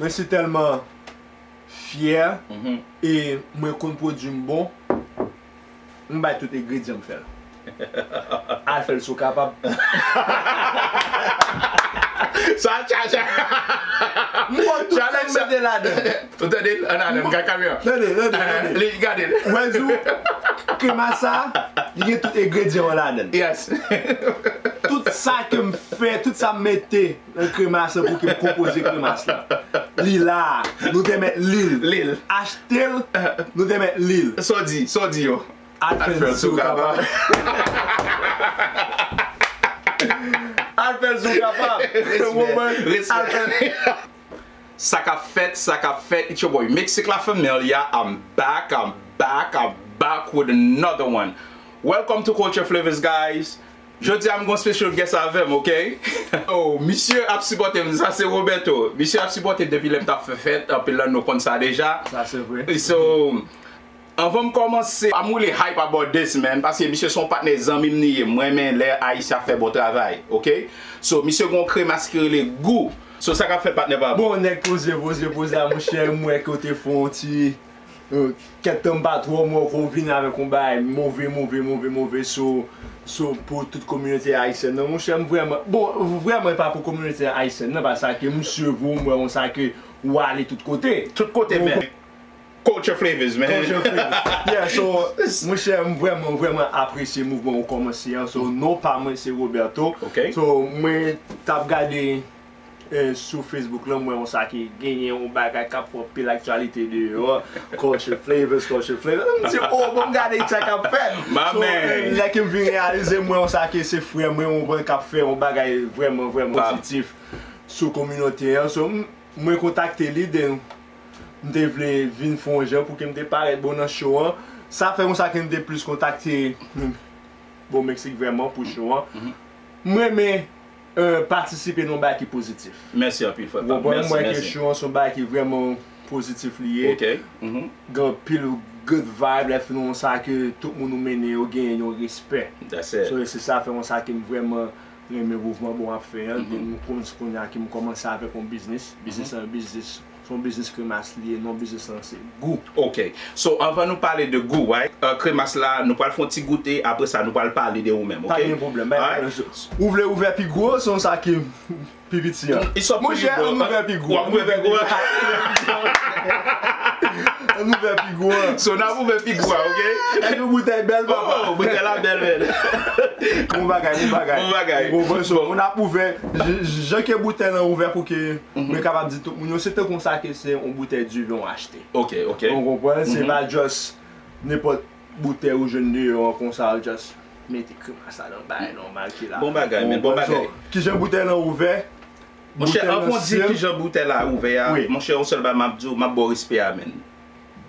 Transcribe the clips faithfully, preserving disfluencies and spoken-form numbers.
Mwen si tèlman fyè e mwen konn pwodui m bon, m bay tout engredyan m fè l. Al fè l si w kapab. Sa, tcha, tcha. M konn tout sa m mete ladan. Ou tande l? Ann ale, m gade kamera. Tande, tande, tande. Li gade l. Wè di w, kremas sa, li gen tout engredyan an ladan. Yes. Tout sa ke m fè, tout sa m mete nan kremas la pou ke m konpoze kremas la. Li la, nou te mèt li l. Li l. Achte l, nou te mèt li l. Sa w di, sa w di yo. Al fè l si w kapab. Al fè l si w kapab. Respè, Ou konprann? respè. Al fè l. Sa k ap fèt, sa k ap fèt, it's your boy Mexic La Familia, I'm back, I'm back, I'm back with another one. Welcome to Culture Flavors, guys. Jodi a m gon special guest avè m, ok? Oh, misye ap sipòte m, sa se Roberto. Misye ap sipòte m depi lè m t ap fè fèt, anpil nan nou konn sa deja. Sa se vre. So, anvan m kòmanse, I'm really hype about this, man, paske misye se yon patnè zanmi m li ye. M renmen lè Ayisyen ap fè bon travay, ok? So, misye gon kremas ki rele Gou. So, sa k ap fèt, patnè pa m? Bon, nèg poze, poze, poze a, monchè, m wè ke w te fè yon ti, euh, kèk tan m pa t wè w, m wè ke w vin avèk yon bagay move, move, move, move sou, sou pou tout kominote ayisyèn nan. Monchè, m vrèman, bon, vrèman, e pa pou kominote ayisyèn nan, paske m swiv ou, m wè konsa ke w ale tout kote. Tout kote, man. Culture Flavors, man. Culture Flavors. Yeah, so, monchè, m vrèman, vrèman apresye mouvman ou kòmanse an. So, non pa mwen, se Roberto. Ok. So, mwen t ap gade, eh, sou Facebook lan, mwen wè sa ki genyen yon bagay k ap fè anpil aktyalite deyò. Culture Flavors, Culture Flavors. M di, oh, bon, m gade sa k ap fèt. My So, man. eh, lè ke m vin reyalize, mwen wè sa ke se frè mwen, yon bann k ap fè yon bagay vrèman, vrèman Pa- pozitif sou kominote an. So, m, mwen kontakte li, then m te vle vin fè yon jan pou ke m te parèt bon nan show an. Sa fè konsa ke m te plis kontakte, bon, Meksik vrèman pou show an. M renmen, euh, patisipe nan yon bagay ki pozitif. Mèsi anpil, frè Ou pa m. konprann? M Mèsi, wè ke mèsi. Show an se yon bagay ki vrèman pozitif li ye. Ok. Mhm. Gen anpil good vibe, lè fin konsa ke tout moun ou mennen yo genyen yon respè. That's it. So, e se sa fè konsa ke m vrèman renmen mouvman bon ap fè an. Mhm. Depi m konn kounye a ke m kòmanse avèk yon biznis. Biznis lan, biznis, se yon biznis kremas li ye, non biznis lan se Gou. Ok. So, anvan nou pale de Gou, right? Euh, kremas la, nou pral fè yon ti goute, apre sa, nou pral pale de ou menm, ok? Pa gen pwoblèm, pa gen Alright? pwoblèm. Ou vle ouvè pi gwo, se yon sa ki pi piti an. It's up to you, Monchè, bro. ann ouvè pi gwo. W ap ouvè pi gwo? Ann ouvè pi gwo an. So, n ap ouvè pi gwo, ok? Nèg yo boutèy bèl, papa. Oh, boutèy la bèl, bèl. Bon bagay, bon bagay. Bon bagay. Bon, bon, so, moun ap ouvè, j- j- jan ke boutèy lan ouvè pou ke mwen kapab di tout moun yo, se te konsa ke se yon boutèy diven w achte. Ok, ok. Ou konprann? Se Mhm. pa just nenpòt boutèy ou jwenn deyò an konsa, ou just mete kremas la nan bagay nòmal ki la. Bon bagay, Ou men, bon konprann? bagay. So, kijan boutèy lan ouvè? Monchè, Boutèy lan anvan w di sealed. Kijan boutèy la ouvè a, Wi. Monchè, yon sèl bagay m ap di w, m ap ba w respè a, man.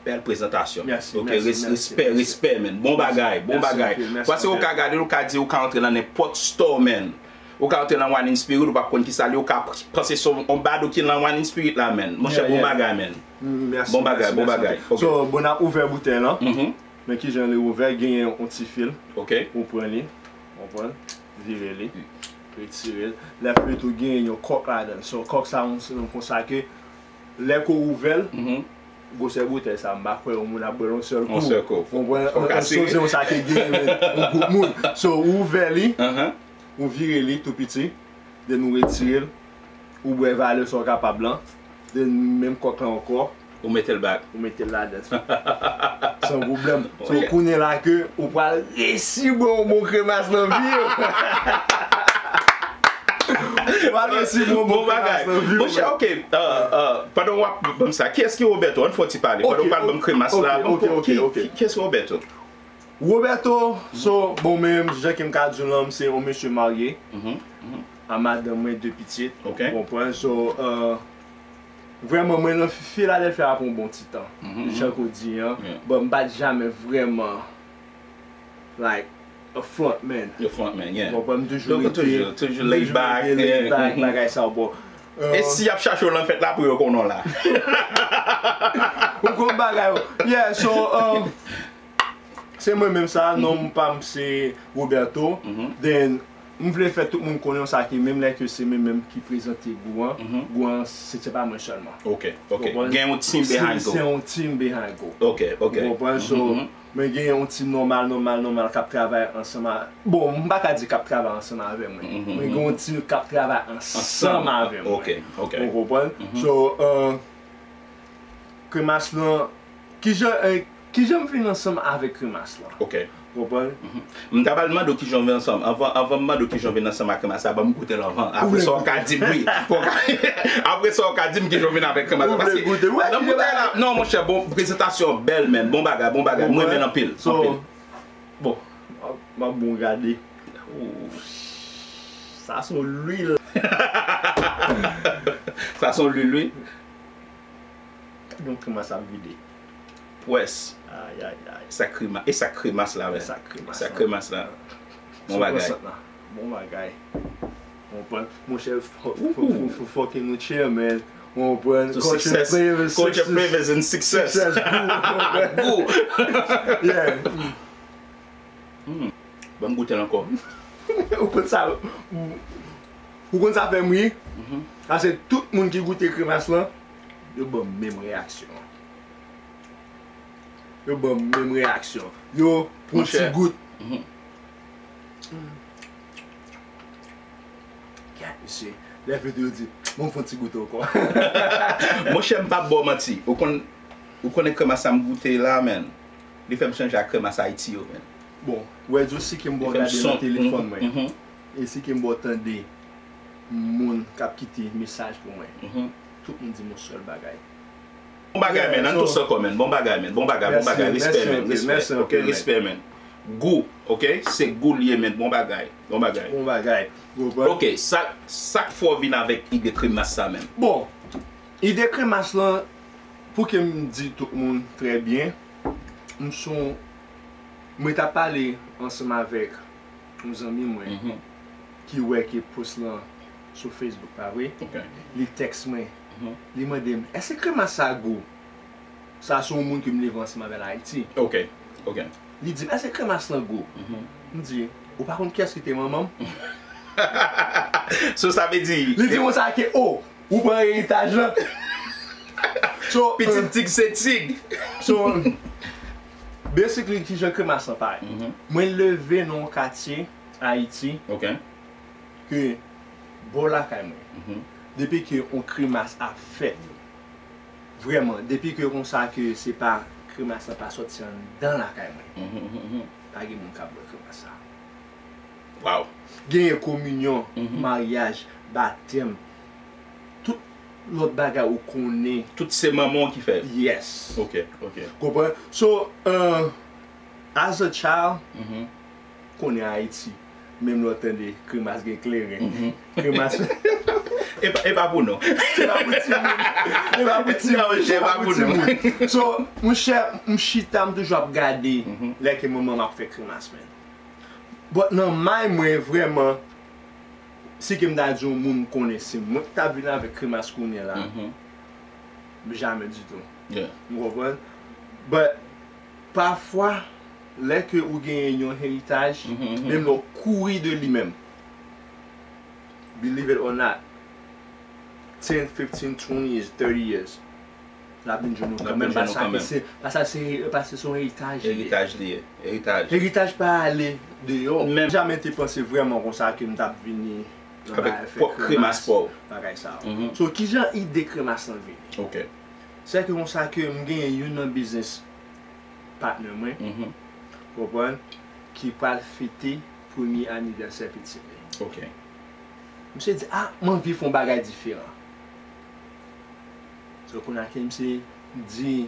Bèl prezantasyon. Mèsi, Ok, mèsi, res- mèsi, respè, mèsi. Respè, man. Bon bagay, bon Mèsi bagay. anpil, mèsi Paske ou anpil. Ka gade l, ou ka di ou ka antre nan nenpòt store, man. Ou ka antre nan Wine and Spirit, ou p ap konn kisa li, ou ka panse se yon bagay ki nan Wine and Spirit la, man. Monchè, Yeah, bon yeah. bagay, man. Mm, mèsi, Bon bagay, mèsi, bon mèsi. bagay. Ok. So, bon, n ap ouvè boutèy lan. Mhm. Men kijan li ouvè, genyen yon ti fil. Ok. Ou pran li, ou pran, vire li, retire l. Lè fini tou genyen yon kòk ladan l. So, kòk sa, yon, se konsa ke lè ke w ouvè l, Mhm. gwosè boutèy sa, m pa kwè yon moun ap bwè l yon sèl kou. Yon sèl kou. Ou konprann? Fò w ka Yon, so, sere. Se yon sa ki genyen yon gwoup moun. So, ou ouvè li, Uh-huh. ou vire li tou piti, then ou retire l, ou bwè valè sa w kapab lan, then menm kòk lan ankò, Ou mete l back. Ou mete l ladan. San pwoblèm. So, Ok. Kounye la ke ou pral resi bwè yon bon kremas nan vi w. Ou pral resi bwè yon bon Bon bagay. kremas nan vi w. Monchè, ok. Uh, uh, pandan w ap ban m sa, kiyès ki Roberto? Ann fè yon ti pale. Pandan w pral ban m kremas la, Ok, ban m ok, ok, ki, ok. ki, kiyès Roberto? Roberto, so, bon, men, jan ke m ka di w lan, m se yon mesye marye. Mhm, mhm. A madanm mwen, de pitit. Ok. Ou konprann? So, euh, vrèman, mwen nan Philadelphia pou yon bon ti tan. Mhm, mhm. Jan ke w di an. Yeah. But m pa t jamè vrèman, like, a front man. Yo front man, yeah. Ou konprann? M toujou Donk, rete, toujou, toujou laid back, rete laid yeah. back, Mhm. Bagay sa, bon. E si y ap chache w lan fèt la pou yo konnen w la? Ou konn bagay yo. Yeah, so, um, se mwen menm sa, non pa m se Roberto. Mhm. Then, M vle fè tout moun konnen sa ke menm lè ke se mwen menm ki prezante Gou an, Gou an se, se pa mwen sèlman. Ok, ok. Gen yon team behind Gou. Se yon team behind Gou. Ok, ok. Ou konprann? So, mwen gen yon team nòmal, nòmal, nòmal k ap travay ansanm a, bon, m pa ka di k ap travay ansanm avè mwen. Mwen gen yon team k ap travay ansanm avè mwen. Ok, ok. Ou konprann? So, euh, Kremas lan, kijan, eh, kijan m vin ansanm avèk Kremas lan? Ok. Konprann? M ta pral mande w kijan w vin ansanm. Anvan, anvan m mande w kijan w vin ansanm ak Kremas la, ban m goute l anvan. Apre sa, w ka di m, wi. Apre sa, w ka di m kijan w vin avèk Kremas la. Paske nan boutèy la, non, monchè, bon, prezantasyon an bèl, men. Bon bagay, bon bagay. Mwen renmen l anpil, anpil. Bon, m ap, m ap bon gade. Sa se yon lwil. Sa se yon lwil, wi. Gade yon Kremas ap vide. Pwès. Ay, ay, ay. Sa Kremas, e sa Kremas la, men. Sa Kremas la. Bon bagay. Bon bagay. Ou konprann? Monchè, fò, fò, fò, fò, fò ke nou chairman. Ou konprann? Culture flavors, culture flavors and success. Success, Gou. Yeah. Ban m goute l ankò. Ou konn sa, ou, ou konn sa fè m ri? Paske tout moun ki goute Kremas lan, yo ban m menm reyaksyon an. Yo ban m menm reyaksyon. Yo pran ti gout. Gad, mesye. Lè fete yo di, "Bon, m fè yon ti goute ankò." Monchè, m p ap ba w manti. Ou konn, ou konnen Kremas sa m goute la, men. Li fè m sonje ak Kremas Ayiti yo, men. Bon, ou wè di si ke m ba w gade nan telefòn mwen. E si ke m ba w tande moun k ap kite mesaj pou mwen. Tout moun di m yon sèl bagay. Bon bagay, men. Ann tous ankò, men. Bon bagay, men. Bon bagay, bon bagay. Respè, men. Respè. Ok, respè, men. Gou, ok? Se Gou l ye, men. Bon bagay. Bon bagay. Bon bagay. Ok, sa, sa k fè w vin avèk ide Kremas sa menm? Bon, ide Kremas lan, pou ke m di tout moun trè byen, m son, mwen t ap pale ansanm avèk yon zanmi mwen ki wè ke post lan sou Facebook, pa vre? Li tèks mwen. Li mande m, "Èske Kremas sa gou?" Sa se yon moun ke m leve ansanm avè l Ayiti. Ok, ok. Li di m, "Èske Kremas lan gou?" M di, "Ou pa konn kiyès ki te manman m?" So, sa vle di, li di konsa ke, "O, ou pran eritaj lan." So, pitit tig se tig. So, basically, kijan Kremas lan parèt? Mwen leve nan yon katye Ayiti ke bò lakay mwen, depi ke yon Kremas ap fèt, vrèman, depi ke konsa ke se pa Kremas lan pa sòti anndan lakay mwen, pa gen moun k ap bwè Kremas sa. Waw. Genyen kominyon, maryaj, batèm, tout lòt bagay ou konnen. Tout se manman w ki fè l? Yes. Ok, ok. Konprann? So, euh, as a child, konnen Ayiti, menm lè w tande Kremas gen kleren. Kremas. E pa, e pa pou nou. Se pa pou timoun. E pa pou timoun. Non, monchè, e pa pou nou. So, monchè, m chita, m toujou ap gade lè ke manman m ap fè Kremas, men. But nan may mwen, vrèman, si ke m ta di yon moun m konnen, se mwen ki t ap vin avèk Kremas kounye a la. Jamè ditou. Ou konprann? But, pafwa, lè ke ou genyen yon eritaj, menm lè w kouri de li menm, believe it or not, ten, fifteen, twenty years, thirty years, l ap vin jwenn ou kanmenm, paske se, paske se, paske se yon eritaj li ye. Eritaj li ye. Eritaj. Eritaj pa ale deyò. Menm. Jamè te panse vrèman konsa ke m t ap vini nan bagay fè Kremas, bagay sa yo. So, kijan ide Kremas lan vini? Ok. Se ke konsa ke m genyen youn nan biznis patnè mwen, konprann, ki pral fete premye anivèsè pitit li. Ok. Misye di, "Ah, m anvi fè yon bagay diferan." So, kounye a ke misye di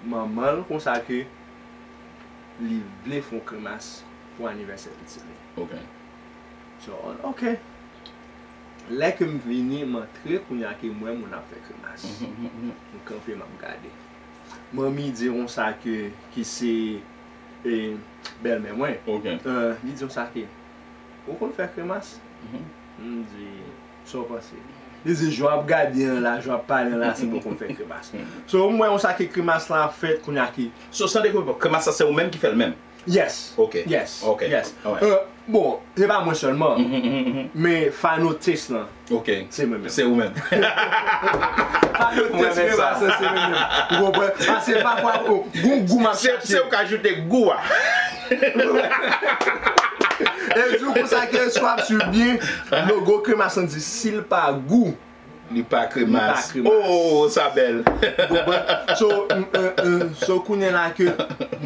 manman l konsa ke li vle fè yon Kremas pou anivèsè pitit li. Ok. So, ok. Lè ke m vini, m antre, kounye a ke m wè moun ap fè Kremas. M kanpe, m ap gade. Manmi di konsa ke, ki se, e, bèlmè mwen. Ok. Euh, li di konsa ke, "Ou konn fè Kremas?" M di, "Sa w panse?" Li di, "Jan w ap gade an la, jan w ap pale an la, se pou w konn fè Kremas." So, m wè konsa ke Kremas lan ap fèt, kounye a ke. So, san dekouvri, Kremas la, se ou menm ki fè l menm? Yes. Ok. Yes. Ok. Yes. Alright. Euh, bon, se pa mwen sèlman, Mhm, mhm, mhm. men Fano Taste lan, Ok. se mwen menm. Se ou menm. Fano Taste kremas lan, se mwen menm. Ou konprann? Paske pafwa, oh, gon gou m ap Se chache. Se ou ka ajoute gou a. E di w konsa ke si w ap swiv byen, logo kremas lan di si l pa gou, Li pa kremas. Li pa kremas. Oh, sa bèl. Ou konprann? So, m- euh, euh, so kounye la ke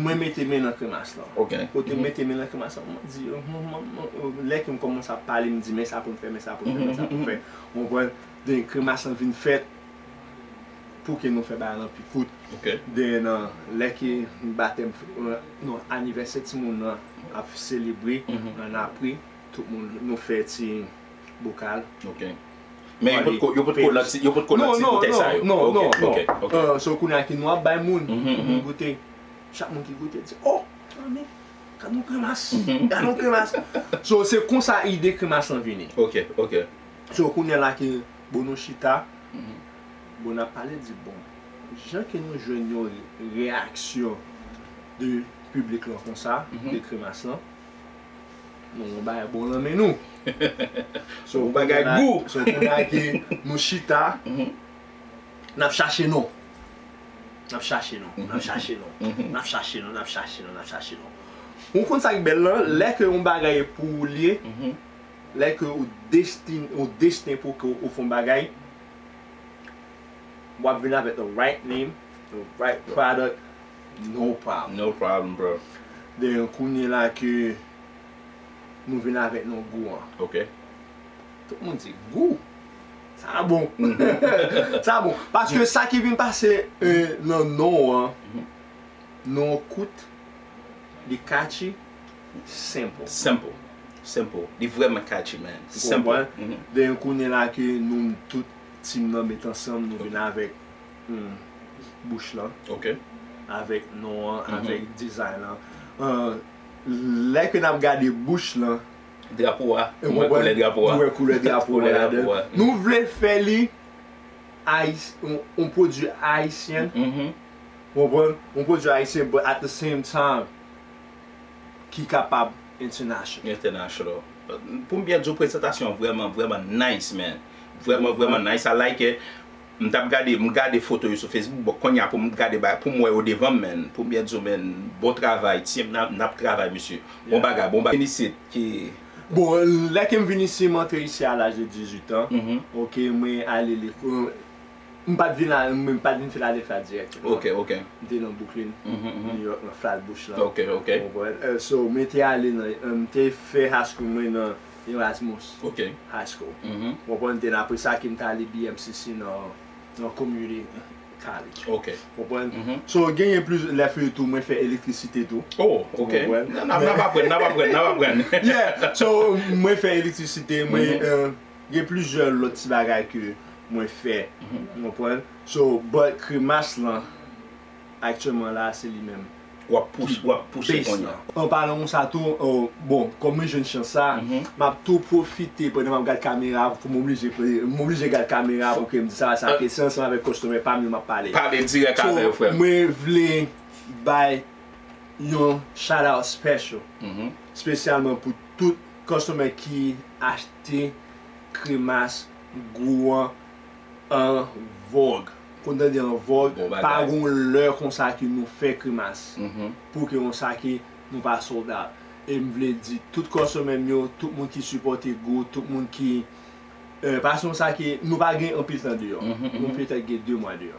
mwen mete men nan kremas lan. Ok. Kote m mete men nan kremas lan, mwen di, euh, mwen- mwen- mwen- euh, lè ke m kòmanse ap pale, m di men sa pou m fè, men sa pou m fè, men sa pou m fè. Ou konprann? Den kremas lan vin fèt pou ke nou fè bagay lan pi kout. Ok. Den nan lè ke batèm, euh, non, anivèsè timoun nan ap selebre, Mhm. ann apre, tout moun, nou fè ti bokal. Ok. Men yo potko yo potko nan ti yo potko nan Non, ti non, boutèy sa yo. non, non, Ok, non. ok, ok. Euh, so kounye a ke nou ap bay moun, Mhm, moun goute. Chak moun ki goute di, oh, mami, gad yon kremas, Mhm. gad yon kremas. So se konsa ide kremas lan vini. Ok, ok. So kounye la ke bon nou chita, Mhm. bon n ap pale di bon, jan ke nou jwenn yon reyaksyon de piblik lan konsa, Mhm. de kremas lan, nou yon bagay bon lan men nou. So, Yon bagay kounye la- gou. So kounye la ke nou chita, Mhm. n ap chache non. N ap chache non. N ap chache non. Mhm. N ap chache non. N ap chache non. N ap chache non. Ou konn sa k bèl lan, lè ke yon bagay pou ou li ye, Mhm. lè ke ou destin, ou desten pou ke ou fè yon bagay, w ap vin avèk the right name, the right product, no problem. No problem, bro. Den kounye la ke nou vin avèk non gou an. Ok. Tout moun di gou. Sa bon. Sa bon. Paske sa ki vin pase euh, nan non an, non kout, li catchy, simple. Simple. Simple. Li vrèman catchy, man. Ou Simple. Konprann? Den kounye la ke nou tout team nan met ansanm, nou vin avèk hmm, bouch lan, Ok. avèk non an, avèk design lan. Euh, lè ke n ap gade bouch lan, Drapo a. ou Mwen konprann? Koulè drapo a. Ou wè koulè drapo Koulè a drapo ladan. A. Nou vle fè li Ayis, yon, yon pwodui ayisyen, Mhm. ou konprann? Yon pwodui ayisyen, but at the same time, ki kapab international. International. Pou m byen di w, prezantasyon an vrèman, vrèman nice, man. Vrèman, vrèman nice. I like it. M t ap gade, m gade foto yo sou Facebook, bon, kounye a pou m gade, ba- pou m wè yo devan m, man. Pou m byen di w, man, bon travay, team, n ap, n ap travay, mesye. Bon bagay, bon bagay. Vin isit, ki Bon, lè ke m vin isi, m antre isi a laj de dizuit an. Mhm. Ok, mwen ale lekòl. M pa t vin a, mwen m pa t vin Filadelfya dirèkteman. Ok, ok. M te nan Brooklyn, Mhm, mhm. New York, nan Flatbush lan. Ok, ok. Ou konprann? Euh, so, mwen te ale nan, euh, m te fè high school mwen nan Erasmus Ok. High School. Mhm. Ou konprann? Den apre sa ke m te ale B M C C nan, nan Community College. Ok. Ou konprann? Mhm. So, genyen plizyè lè tou, mwen fè elektrisite tou. Oh, ok. Ou konprann? N ap n ap aprann, n ap aprann, n ap aprann. Yeah, so, mwen fè elektrisite, mwen, Mhm. euh, gen plizyè lòt ti bagay ke mwen fè. Mhm. Ou konprann? So, but kremas lan, aktyèlman la, se li menm. W ap pouche, w ap pouche Base kounye lan. a. An palan konsa tou, oh, bon, kòm mwen jwenn chans sa, Mhm. m ap tou pwofite pandan m ap gad kamera pou m oblije, m oblije gad kamera pou ke m di sa, sa, Ah. ke se ansanm avèk kòstòmè pa m yo m ap pale. Pale dirèk avè yo, frè m. Mwen vle bay yon shout out special, Mhm. espesyalman pou tout kòstòmè ki achte kremas gou an an vòg. Konn tande an vòg, Bon bagay. Pa gon lè konsa ke nou fè kremas. Mhm. Pou ke konsa ke nou pa sold out. E m vle di, tout kòsomè m yo, tout moun ki sipòte gou, tout moun ki, euh, paske konsa ke nou pa gen anpil tan deyò. Mhm, mhm. Nou petèt gen de mwa deyò.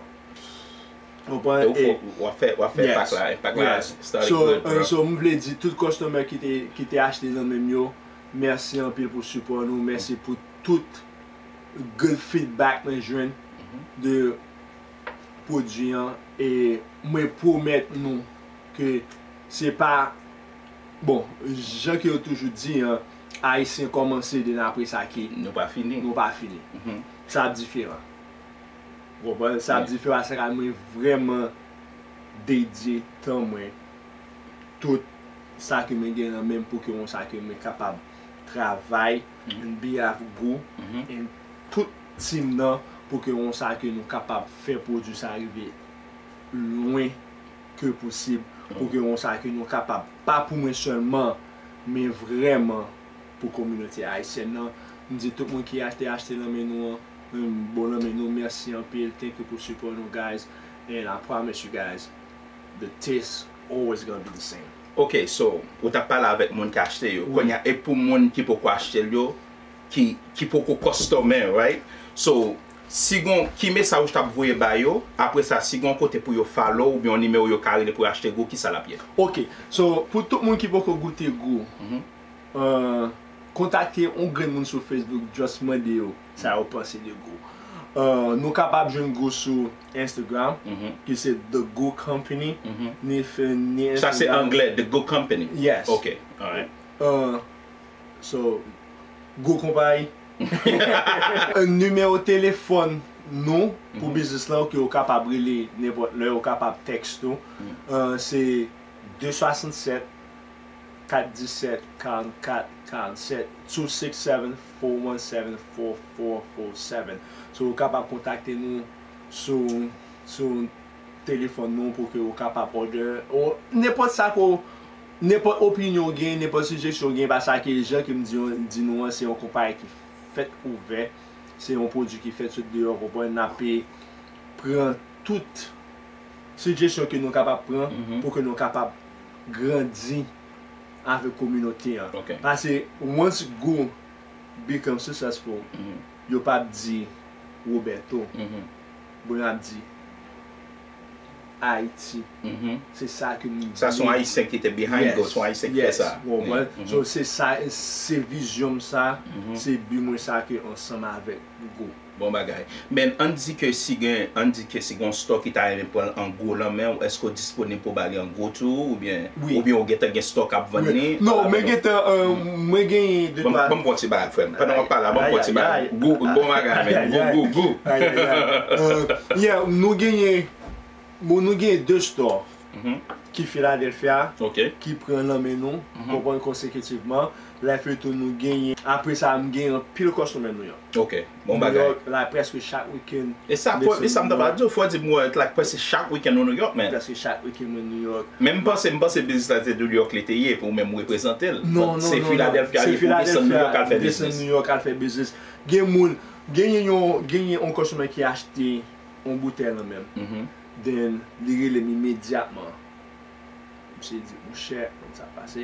Ou konprann? E w fè, w ap fè, w ap fè pak la, pak la start good, bro. So, m vle di, tout kòstomè ki te, ki te achte nan men m yo, mèsi anpil pou sipò nou, mèsi pou tout good feedback mwen jwenn de pwodui an, e mwen pwomèt nou ke se pa, bon, jan ke yo toujou di an, Ayisyen kòmanse, den apre sa ke Nou pa fini. Nou pa fini. Mhm. Sa ap diferan. Ou konprann? Sa ap diferan, se ka mwen vrèman dedye tan mwen, tout sa ke mwen gen nan men m pou ke yon sa ke mwen kapab travay, Mhm. on behalf gou, Mhm. and tout team nan pou ke yon sa ke nou kapab fè pwodui sa rive lwen ke posib Pou ke yon sa ke nou kapab, pa pou mwen sèlman, men vrèman pou kominote ayisyèn nan. M di tout moun ki achte, achte nan men nou an. M bon nan men nou, mèsi anpil, thank you pou sipò nou, guys, and I promise you guys, the taste always gonna be the same. Ok, so, ou t ap pale avèk moun ki achte yo. Wi. Kounye a, e pou moun ki poko achte l yo, ki, ki poko kòstòmè, right? So, si gon, ki mesaj ou t ap voye ba yo, apre sa, si gon kote pou yo follow oubyen yon nimewo yo ka rele pou yo achte gou, ki sa l ap ye? Ok, so, pou tout moun ki poko goute gou, euh, kontakte yon grenn moun sou Facebook, just mande yo sa yo panse de gou. Euh, nou kapab jwenn gou sou Instagram, ki se The Goo Company. Ni fe-, ni Sa se Instagram. Anglè, The Goo Company? Yes. Ok, alright. Euh, so, Goo Konpayi. Nimewo telefòn nou pou biznis lan, ke ou kapab rele nenpòt lè, ou kapab tèks nou. Euh, se de swasannsèt, kat disèt, karannkat, karannset, two six seven, four one seven, four four four seven. So, ou kapab kontakte nou sou, sou telefòn nou pou ke ou kapab order, ou nenpòt sa ke w, nenpòt opinyon w gen, nenpòt sijesyon w gen, paske jan ke m di, di nou an, se yon konpayi ki fèt ouvè, se yon pwodui ki fèt sot deyò, konprann, n ape pran tout sijesyon ke nou kapab pran pou ke nou kapab grandi avèk kominote an. Ok. Paske once Goo become successful, yo p ap di Roberto. Bon, y ap di Ayiti. Se sa ke nou vle. Sa se yon Ayisyen ki te behind Goo, se yon Ayisyen ki fè sa. Ou konprann? So, se sa, se vizyon m sa, se bi mwen sa ke ansanm avèk Goo. Bon bagay. Men ann di ke si gen, ann di ke si gen yon store ki ta renmen pran l an gwo lan men w, èske w disponib pou w ba li an gwo tou, oubyen, oubyen w gentan gen store k ap vann li? Non, mwen gentan, euh, mwen genyen de twa. Ban m pran ti bagay, frè m. Pandan w ap pale a, ban m pran ti bagay. Gou, bon bagay, men. Gou, gou, gou. Euh, yeah, nou genyen, bon, nou genyen de store ki Philadelphia, ki pran lan men nou, konprann, konsekitivman. Lè fè tou nou genyen, apre sa, m genyen anpil customer New York. Ok, bon bagay. New York, la, prèske chak weekend. E sa, fò, e sa m ta pral di w, fò di m wè, like, prèske chak weekend ou New York, man. Prèske chak weekend mwen New York. Men m panse, m panse biznis la se New York li te ye, pou ou menm reprezante l. Non, non, non, non. Se Philadelphia li pou desann New York al fè biznis. Desann New York al fè biznis. Gen moun, genyen yon, genyen yon customer ki achte yon boutèy lan men m. Then, li rele m imedyatman. Misye di, "Monchè, konn sa pase,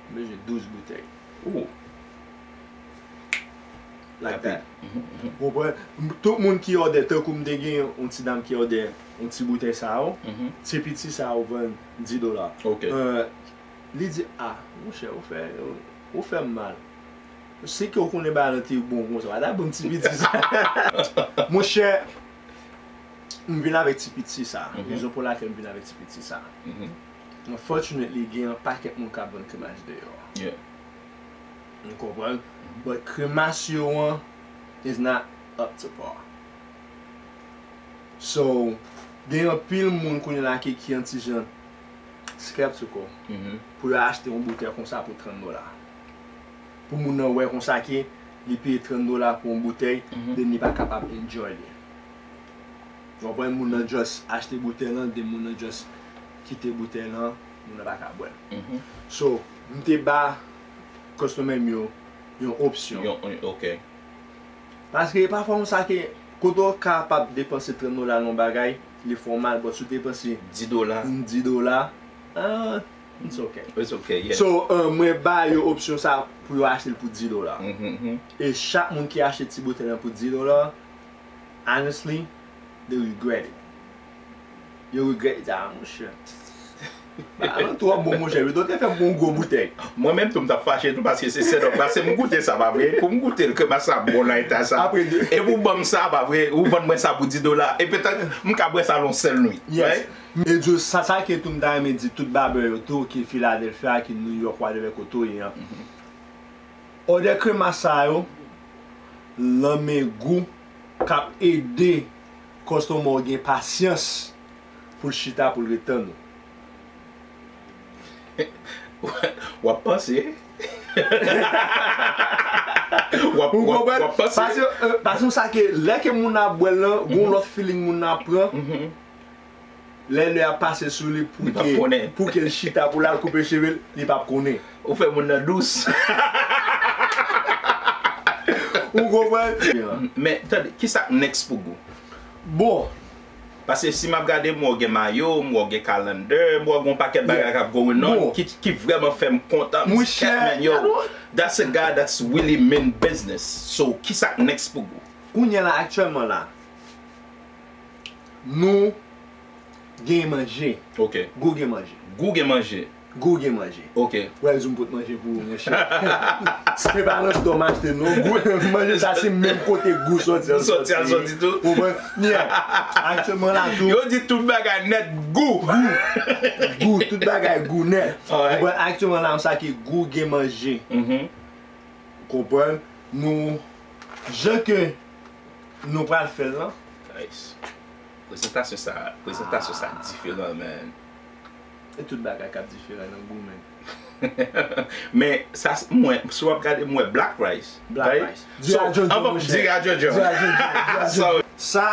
m bezwen douz boutèy." Ou. Like that. Ou konprann? Tout moun ki òdè, tankou m te gen yon ti dam ki òdè yon ti boutèy sa yo, ti piti sa yo vann dis dola. Ok. Euh, li di, "Ah, monchè, ou fè, ou fè m mal." Si ke w konnen bagay lan te bon konsa, w pa ta ban m ti piti sa. Monchè, m vin avèk ti piti sa. Rezon pou lakèl m vin avèk ti piti sa. Unfortunately, gen yon pakèt moun k ap vann kremaj deyò. Yeah. Ou konprann? But kremaj yo an is not up to par. So, gen anpil moun kounye la ki, ki an ti jan skeptical pou yo achte yon boutèy konsa pou trant dola. Pou moun nan wè konsa ke li peye trant dola pou yon boutèy, then li pa kapab enjoy li. Ou konprann, moun nan just achte boutèy lan, then moun nan just kite boutèy lan, moun nan pa ka bwè l. So, m te ba customer m yo yon opsyon. Yon, yon, ok. Paske pafwa konsa ke kote w kapab depanse trant dola nan yon bagay, li fè w mal, but si w depanse dis dola, dis dola, ah, it's ok. It's ok, yeah. So, euh, mwen ba yo opsyon sa pou yo achte l pou dis dola. E chak moun ki achte ti boutèy lan pou dis dola, honestly, they regret it. Yo regrèt, yo di, "Ah, monchè. Bagay lan twò bon, monchè. Yo te fè m pran yon gwo boutèy." Mwen menm tou, m t ap fache tou, paske se sèt òk. Paske m goute sa, pa vre? Pou m goute l, kremaj sa bon nan eta sa. Apre de- E pou ban m sa, pa vre? Ou vann mwen sa pou dis dola. E petèt, m ka bwè sa yon sèl nwit. Yes. Right? E di, sa, sa ke tou m ta renmen di tout babè yo tou, ki Philadelphia, ki New York, whatever kote w ye an. Òdè kremaj sa yo, lan men Gou k ap ede kòstòmè w gen pasyans pou l chita, pou l ret tann ou. W ap panse. W ap, w ap, w ap panse. Paske, euh, paske sa ke, lè ke moun nan ap bwè l lan, gon lòt feeling moun nan ap pran. Lè lè a pase sou li pou ke pou ke l chita pou l al koupe cheve l, li p ap konnen. Ou fè moun nan dous. Ou konprann? Men tande, kisa k next pou Gou? Bon. Paske si m ap gade, m wè w gen mayo, m wè w gen calendar, m wè w gen yon pakèt bagay k ap going on ki, ki vrèman fè m kontan. Monchè, man, yo, that's a guy that's really mean business. So, kisa k next pou Gou? Kounye a la, aktyèlman la, nou gen manje. Ok. Gou gen manje. Gou gen manje. Gou gen manje. Ok. Wè, Zoom pot manje pou ou, monchè. Se pa nan store m achte, non. Gou, manje sa, se menm kote Gou sòti, al sòti tou. Ou konprann? Yeah. Aktyèlman la, tou. Yo di tout bagay nèt Gou. Gou. Gou, tout bagay Gou nèt. Ou konprann? Aktyèlman la, sa ki Gou gen manje. Konprann? Nou, jan ke nou pral fè l lan. Nice. Prezantasyon sa, prezantasyon sa diferan, man. E tout bagay k ap diferan nan Gou, man. Men, sa, mwen, si w ap gade, mwen, black rice. Black rice. Diri a Jojo, anvan, diri a Jojo. Diri a Jojo. Sa,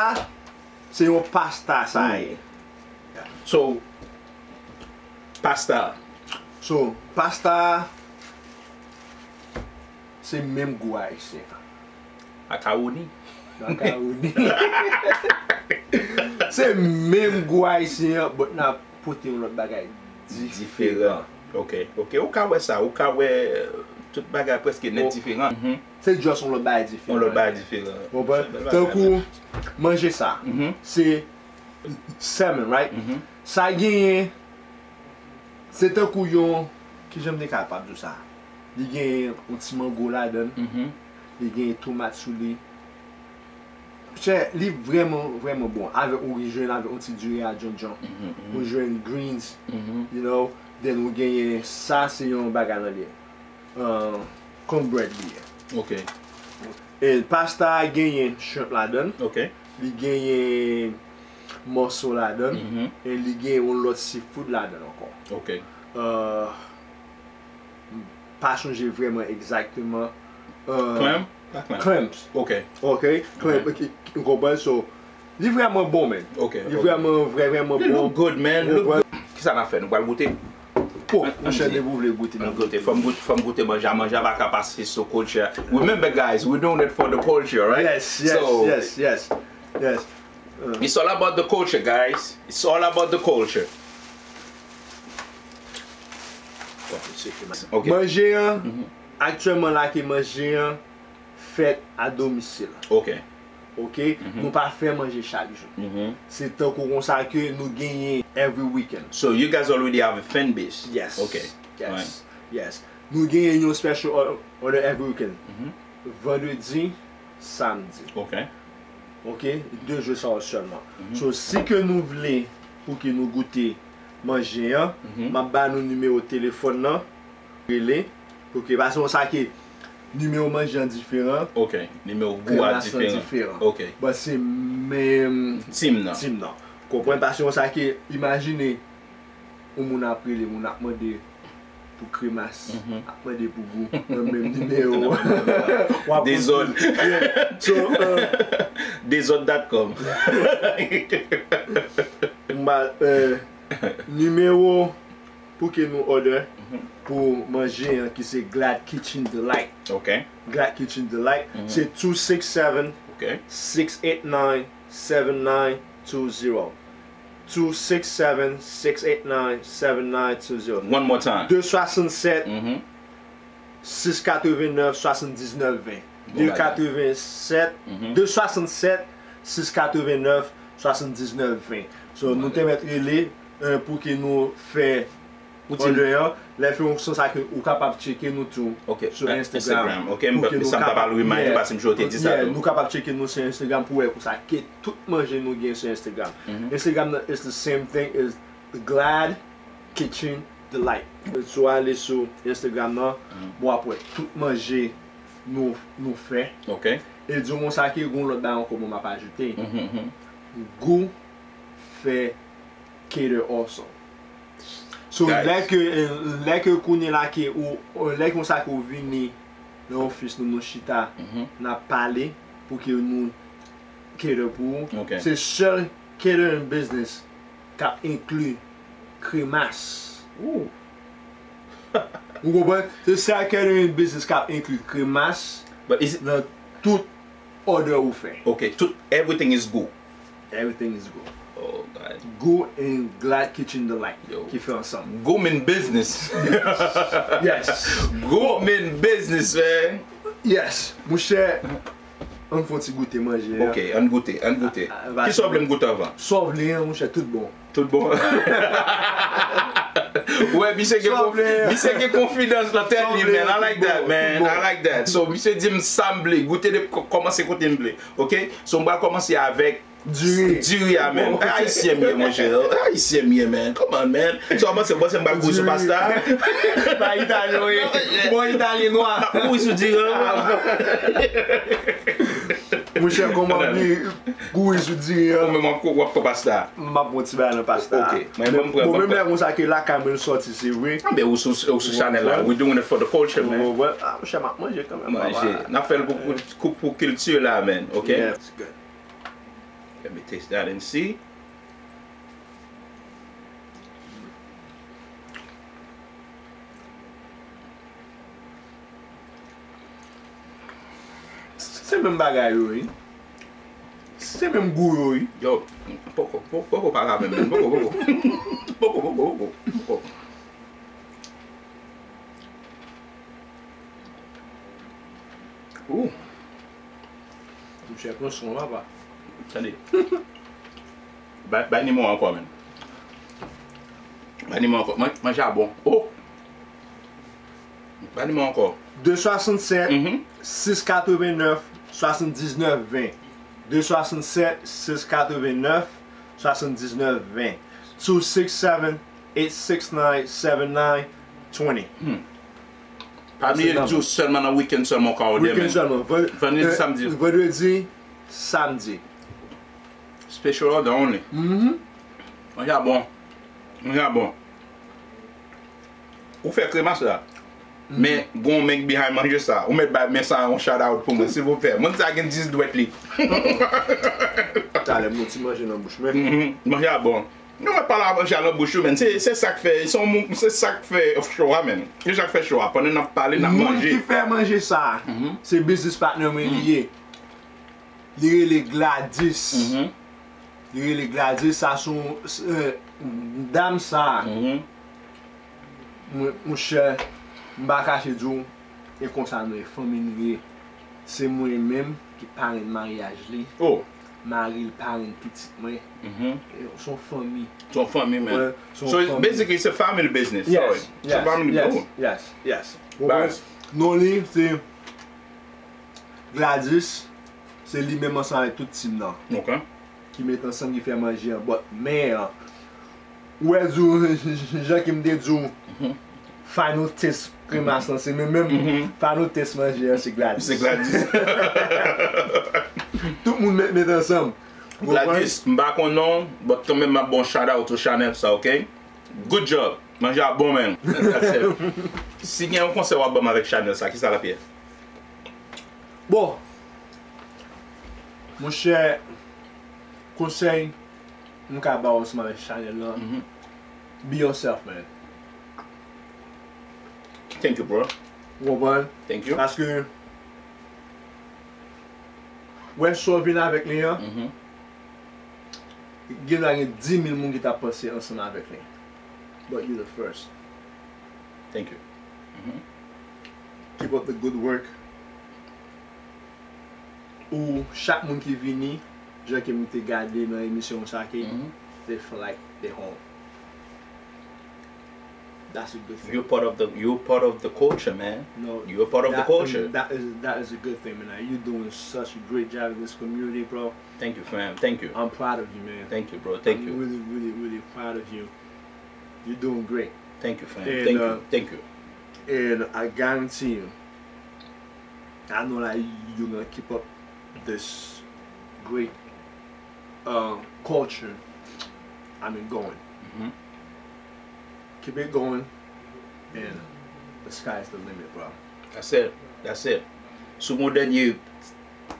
se yon pasta, sa ye. So, pasta. So, pasta, se menm gou ayisyen an. Makawoni. Makawoni. Se menm gou ayisyen an, but n ap pote yon lòt bagay diferan. Ok, ok. Ou ka wè sa, ou ka wè tout bagay prèske nèt diferan. Se just yon lòt bagay diferan. Yon lòt bagay diferan. Ou konprann? Tankou manje sa, se salmon, right? Sa genyen, se tankou yon, kijan m te kapab di w sa? Li gen yon ti mango ladan l. Li gen tomat sou li. Monchè, li vrèman, vrèman bon. Avèk ou jwenn avèk yon ti diri a djondjon. Ou jwenn greens, you know. Then ou genyen sa, se yon bagay nan li. Uh, cornbread li ye. Ok. E pasta a genyen shrimp ladan l. Ok. Li genyen mussel ladan l. E li genyen yon lòt seafood ladan l ankò. Ok. Uh, pa chonje vrèman egzakteman. Clam? Pa clam. Clams. Ok. Ok. Clam, ok, ou konprann? So, li vrèman bon, man. Ok. Li vrèman, vrè, vrèman bon. Li look good, man. Look good. Kisa n ap fè? Nou pral goute? Bon, monchè, depi w vle goute, n ap goute. Fò m goute, fò m goute manje a. Manje a pa ka pase sou culture. Remember, guys, we're doing it for the culture, right? Yes, yes, yes, yes. Yes. It's all about the culture, guys. It's all about the culture. Ok. Manje an, aktyèlman la ke manje an fèt a domisil. Ok. Ok? Nou pa fè manje chak jou. Se tankou konsa ke nou genyen every weekend. So you guys already have a fan base? Yes. Ok. Yes. Yes. Nou genyen yon special or-, order every weekend. Vandredi, samdi. Ok. Ok, de jou sa yo sèlman. So, si ke nou vle pou ke nou goute manje an, m ap ba nou nimewo telefòn nan, rele, pou ke, paske yon sa ke nimewo manje an diferan, ok, nimewo gou a diferan. Ok. But se menm team nan. Team nan. Konprann, paske yon sa ke, imajine, yon moun ap rele, moun ap mande pou kremas, ap mande pou gou, nan menm nimewo. W ap Dezòd. Yeah. So, uh, dezòd dot com. M ba, euh, nimewo pou ke nou order pou manje an ki se Glad Kitchen Delight. Ok. Glad Kitchen Delight, se two six seven, six eight nine, seven nine two zero. Two six seven, six eight nine, seven nine two zero. One more time. De swasannsèt, sis katrevennnèf, swasanndiznèf ven. De katrevennsèt, de swasannsèt, sis katrevennnèf, swasanndiznèf ven. So, nou te mèt rele, euh, pou ke nou fè order an, lè fè yon sans sa ke ou kapab tcheke nou tou sou Instagram. Ok, m, sa m t ap al remind ou, paske m jwe te di sa tou. Nou kapab tcheke nou sou Instagram pou wè konsa ke tout manje nou gen sou Instagram. Instagram nan, it's the same thing as Glad Kitchen Delight. Si w ale sou Instagram nan, w ap wè tout manje nou, nou fè. Ok. E di w konsa ke gon lòt bagay ankò mwen m ap ajoute. Gou fè cater also. So, lè ke, lè ke kounye la ke ou, lè konsa ke ou vini nan ofis nou, nou chita, n ap pale pou ke nou cater pou ou. Se sèl catering business k ap enkli kremas. Ooh. Ou konprann? Se sa catering business k ap enkli kremas. But is it, nan tout order ou fè. Okay, tout, everything is Gou. Everything is Gou. Oh God. Gou and Glad Kitchen Delight. Yo. Ki fè ansanm. Gou mean business. Yes. Gou mean business, man. Yes. Monchè, ann fè yon ti goute manje a. Ok, ann goute, ann goute. Ah, ah, kisa w vle m goute anvan? Sa w vle an, monchè, tout bon. Tout bon. Wè, misye gen, sa w vle, misye gen konfidans nan tèt li, man. I like that, man. I like that. So, misye di m sa m vle. Goute depi, kòmanse kote m vle. Ok? So, m pral kòmanse avèk diri. Diri a, man. Bon. Ayisyen m ye, monchè. Ayisyen m ye, man. Come on, man. So, w panse, w panse m pral kouri sou pasta? Pa italyen w ye. Bon, italyen nwa. M ap kouri sou diri a. Monchè, kòman li kouri sou diri a? Ou menm w ap, w ap pran pasta? M ap pran ti bagay nan pasta. Ok. Mwen, bon, mwen, bon, mwen, mwen, lè konsa ke lakay mwen sòti, se vre. Anben, ou sou, ou sou chanèl la. We doing it for the culture, man. Bon, bon, ah, monchè, m ap manje kanmenm, papa. Manje. N ap fè l pou, pou, pou, pou kilti la, man. Ok? Yes, good. Let me taste that and see. Se menm bagay yo, wi. Se menm gou yo, wi. Yo, poko, po-, poko pa ka menm, menm. Poko, poko. Poko, poko, poko, poko. Ooh. Monchè, pran swen w, papa. Tande. Bay, bay nimewo ankò, man. Bay nimewo ankò. Man-, manje a bon. Oh! Bay nimewo ankò. De swasannsèt, sis katrevennnèf, swasanndiznèf ven. De swasannsèt, sis katrevennnèf, swasanndiznèf ven. Two six seven, eight six nine, seven nine twenty. Hmm. Pa bliye di w sèlman nan wikenn sèlman w ka òdè, man. Wikenn sèlman. Vandredi, samdi. Vandredi, samdi. Special order only. Mhm. Manje a bon. Manje a bon. Ou fè kremas la. Mhm. Men, gon men k behind manje sa. Ou mèt bay men sa yon shout out pou mwen, silvouplè. Moun sa gen dis dwèt li. Talè m gon ti manje nan bouch mwen. Mhm. Manje a bon. Nou mèt pale a manje a nan bouch ou, man. Se, se sa k fè, se yon mou-, se sa k fè show a, man. Se sa k fè show a. Pandan n ap pale, n ap manje. Moun ki fè manje sa, se business partner mwen li ye. Li rele Gladys. Mhm. Li rele Gladys, sa se yon, se, dam sa. Mhm. Mwen, monchè, m pa kache di w, e konsa nou ye, fanmi nou ye. Se mwen menm ki parenn maryaj li. Oh. Mari l parenn pitit mwen. Mhm. E se yon fanmi. Se yon fanmi, man. Wè, se yon fanmi. So, basically, it's a family business. Yes, yes, yes, yes. Ou konprann? Non li, se Gladys, se li menm ansanm avèk tout team nan. Ok. Ki met ansanm, ki fè manje an. But, men, ou wè di w, jan ke m te di w, final taste kremas lan, se menm menm final taste manje an, se Gladys. Se Gladys. Tout moun met, met ansanm. Ou konprann? Gladys, m pa konn non, but kanmenm m ap ba w shout out ou chanèl sa, ok? Good job. Manje a bon, man. Si gen yon konsèy w ap ban m avèk chanèl sa, kisa l ap ye? Bon, monchè, konsèy m ka ba w ansanm avèk chanèl lan, be yourself, man. Thank you, bro. Ou konprann? Thank you. Paske, wè sa w vin avèk li an, gen dwa gen dis mil moun ki t ap panse ansanm avèk li. But you the first. Thank you. Keep up the good work. Ou, chak moun ki vini, jan ke m te gade nan emisyon sa ke, they feel like they home. That's a good thing. You're part of the, you're part of the culture, man. No, you're part of the culture. That is, that is a good thing, man. You're doing such a great job in this community, bro. Thank you, fam. Thank you. I'm proud of you, man. Thank you, bro. Thank you. I'm really, really, really proud of you. You're doing great. Thank you, fam. And, thank you. Uh, thank you. And I guarantee you, I know that you're gonna keep up this great, uh, culture, I mean, going. Keep it going, and the sky is the limit, bro. That's it. That's it. Si w gen yon dènye,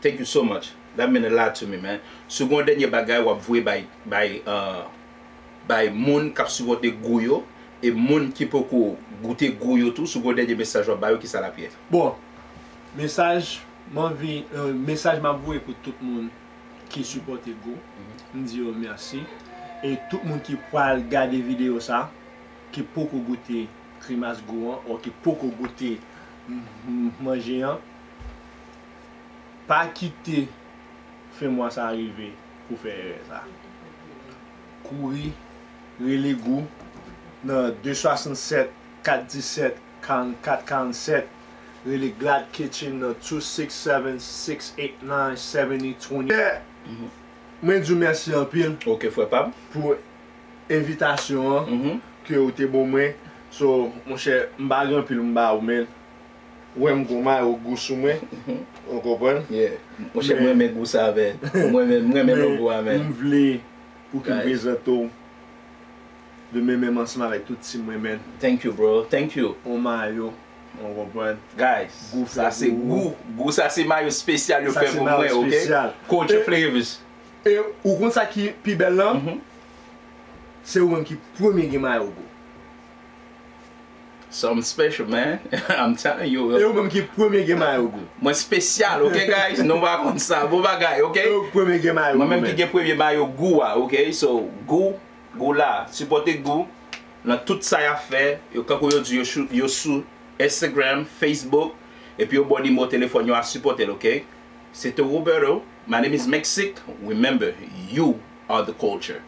thank you so much. That mean a lot to me, man. Si w gen yon dènye bagay w ap voye bay, bay, uh, bay moun k ap sipòte Gou yo, e moun ki poko goute Gou yo tou, si w gen yon dènye mesaj w ap ba yo, kisa l ap ye? Bon, mesaj m anvi, euh, mesaj m ap voye pou tout moun ki sipòte Gou, m di yo mèsi. E tout moun ki pral gade videyo sa, ki poko goute grimas Gou an, ou ki poko goute m- m- manje an, pa kite fen mwa sa rive pou fè erè sa. Kouri, rele Gou nan de swasannsèt, kat disèt, karannkat, karannkat. Rele Glad Kitchen nan two six seven, six eight nine, seventy twenty. Mwen di w mèsi anpil Ok, frè pa m. Pou envitasyon an Mhm. ke ou te ban mwen. So, monchè, m pa gen anpil m ba ou, men. Ou wè m gon mayo Gou sou mwen. Ou konprann? Yeah. Monchè, mwen renmen Gou sa, men. Mwen renmen, mwen renmen Men, logo a, men. M vle pou ke m Guys. prezante w de men menm ansanm avèk tout team mwen, men. Thank you, bro. Thank you. On mayo, ou konprann? Guys, Gou sa fè se Gou. Gou. Gou sa se mayo espesyal yo Sa fè se pou mayo mwen, ok? espesyal. Culture E- Flavors. E ou konn sa ki pi bèl lan? Mhm. Se ou menm ki premye gen mayo Gou. Something special, man. I'm telling you. E ou menm ki premye gen mayo Gou. Mwen espesyal, ok, guys? Nou pa konn sa. Bon bagay, ok? E ou premye gen mayo Mwen Gou, menm ki men. Gen premye mayo Gou a, ok? So, Gou, Gou la. Sipòte Gou nan tout sa y ap fè. Yo, kankou yo di, yo sou, yo sou Instagram, Facebook, epi yo ba w nimewo telefòn yo a sipòte l, ok? Se te Roberto. My name is Mexic. Remember, you are the culture.